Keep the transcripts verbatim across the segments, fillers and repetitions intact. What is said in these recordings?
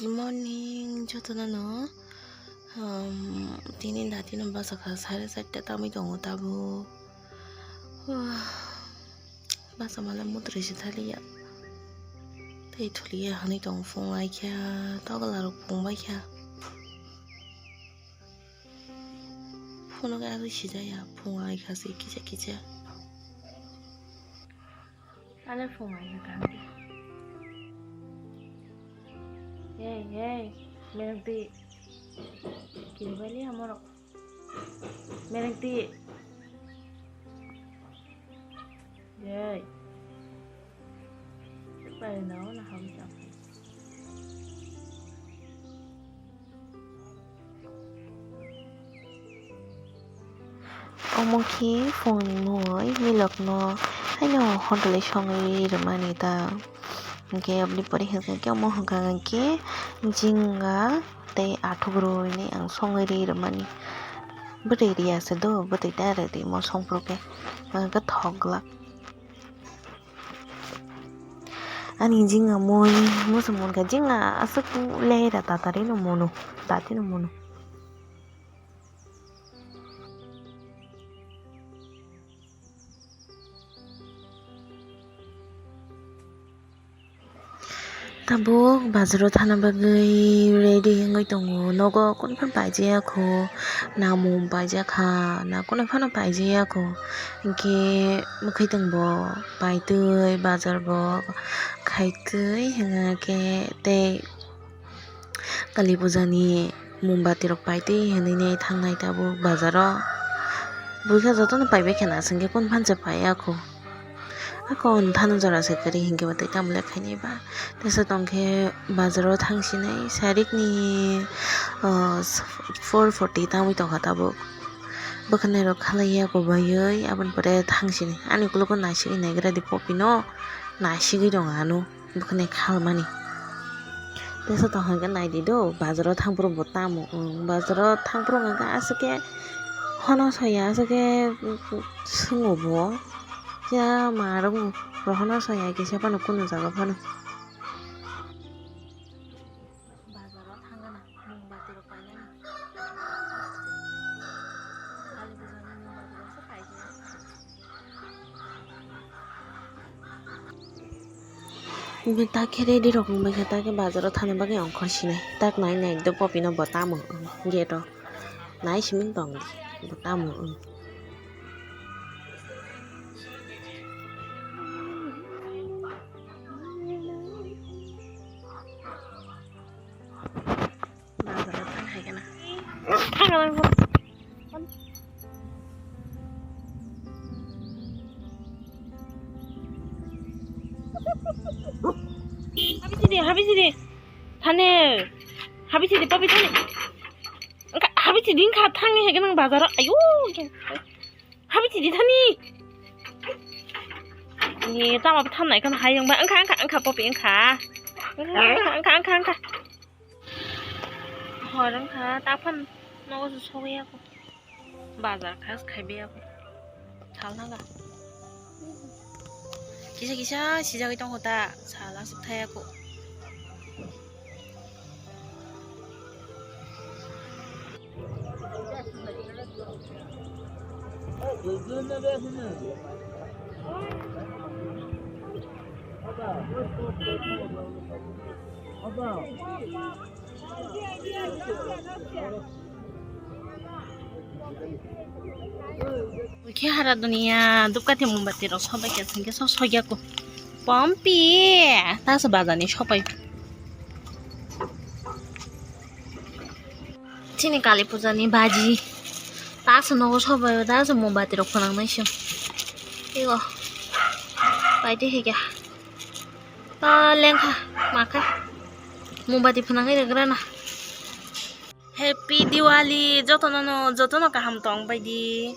Morning jotono no, um, tini dati no bwsakha sare charta tamwi tongo tabuk. Bwsa male mutrui se thaliya. Tei thuliya hinwi tongo phung aikha, togla rok phung baikha. Phunuk aswk sijaya, phung aikha se kisa kisa. Ale phung aikha tangdi. Hey, hey, mereng twi. Kiribali amorok. Mereng twi. Yay. Pai na, na ham ta. Omo khe phungni mui milokno haino hontolwi songwi rwmani ta. Hinkhe aboni pore hinkhe omo hwnkha hinkhe jingga tei athukgwrwi hinwi ang songwi rwmani. Bwtwi riya se do, bwtwi da rwdi omo songphuru khe, hwnkhe thok glak. Ani jingga mui muchung mankha, jingga aswk lera tatari no mono, tati no mono. Tabuk bazaro thana bagwi ready wngwi tongo. Nogo kunu phano paijaya kho, na mum paijak kha, na kunu phano paijaya kho. Hinkhe mwkhwtwng bo paitwi, bazar bo khaitwi, hinkhe tei Kali puja ni mombati rok paitwi hinwi nai thangnai tabuk bazaro. Buikha jotono paibai khe na, aswk khe kunu phan se paiya kho. Ako ani thani jora se kwrwi hinkhe bo tei tamo le khainai ba. Teisa tongkhe bazaro thangsinai sarik ni, ah, four forty tangwi tongkha tabuk. Bwkhanai rok khalaiya kobaiwi aboni pore thangsinai. Ani ukologo naisigwi naigra di popi no, naisigwi tongo ano. Bwkhani khalmani. Teisa tong hwnkhe naidi do, bazaro thangphuru bo tamo wng, bazaro thangphuru hwnkhe aswk khe hono soya, aswk khe swngo bo. Ya ma rwng, hono soya kisa phano kunu jaga phano. Bazaro thangana, mombati rok painani. Kali puja ni mombati rok se paikhe. Takhe ready rok wngbaikha, takhe bazaro thana bagwi ongkhor sinai. Tak nai nai do popi no bo tamo wng gate o. Nai simi tong di bo tamo wng. Bazaro thang hai gana. Habi sidi, habi sidi. Thane. Habi sidi, papi thane. Engka habi sidi engka thang hai gana bazaro. Ayo. Habi sidi thani. Ni tama thanai kan hai yang ba. Engka, engka, engka, papi engka. Engka, engka, engka, engka. Hor wngkha, taphano nogo se sogwi ya kho. Bazar khas khaibai ya kho. Sal naga. Kisa kisa sijagwi tongkho ta, sal aswk thaya kho. Khe hara duniya dupkati mombati rok sobai khe sengke sok sogya ko. Pompi, ta se bazar ni sopai. Chini kali puja ni baji. Ta se nogo sobai, ta se mombati rok phwnang nai se. Ego. Paidi hege. Ta lengkha, makha. Mombati phwnangwi rwgrana. Happy Diwali, jotono no, jotono kaham tong baidi.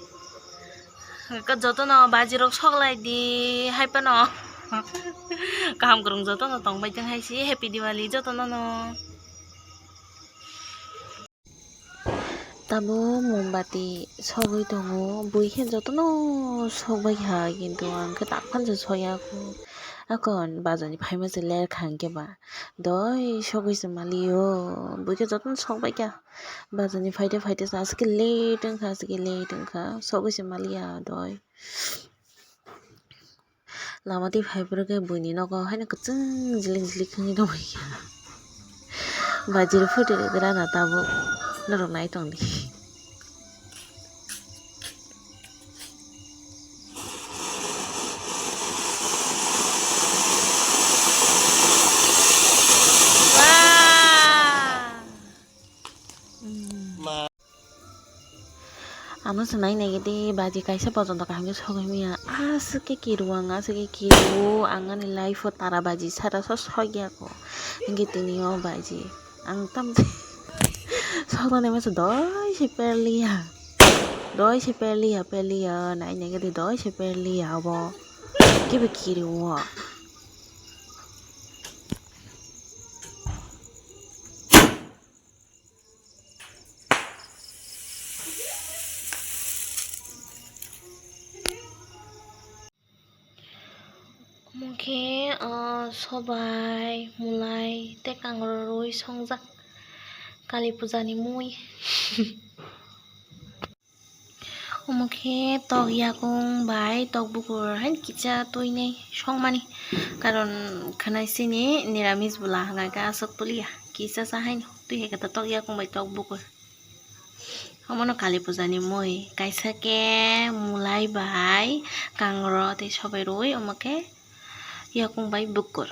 Jotono baji rok sok lai di, hai phano. Kaham kwrwng jotono tong bai tong hai si, Happy Diwali jotono no. Tabuk mombati sogwi tongo, bui khe jotono sokbai kha, kintu ang khe tak phano se soya kho. Hakon bazar ni phaima se ler kha hwnkhe ba. Doi sogwi se mali o. Buikhe jotono sok bai kha. Bazar ni phaide phaide se aswk khe late wngkha, aswk khe late wngkha. Sogwi se mali ya doi. Lama twi phai phuru khe buini nogo haino kwchwng jilik jilik wngwi tongbai kha. Bajir photo rwgwrana tabuk norok nai tongdi. Ano se nai nai de baji kaisa pojonto kaham khe sogwi maya. Aswk khe kiru ang, aswk khe kiru ang ani life o tara baji sara so sogya ko. Hingke tini o baji ang tam soknani masa doi se perliya. Doi se perliya, perliya, nai nai de doi se perliya obo. Kibe kiru o. Omo khe, ah, sobai, mulai tei kangrorwi songjak Kali puja ni mui. Omo khe tok yakung bai tok bukur hai kisa twinai songmani, karon khwnai sini niramis bwla hwnka khe aswk puliya, kisa sa haino twi hai khe tok yakung bai tok bukur. Omono Kali puja ni mui kaisa khe mulai bai kangro tei sobai rwui omo khe yakung bai bukur.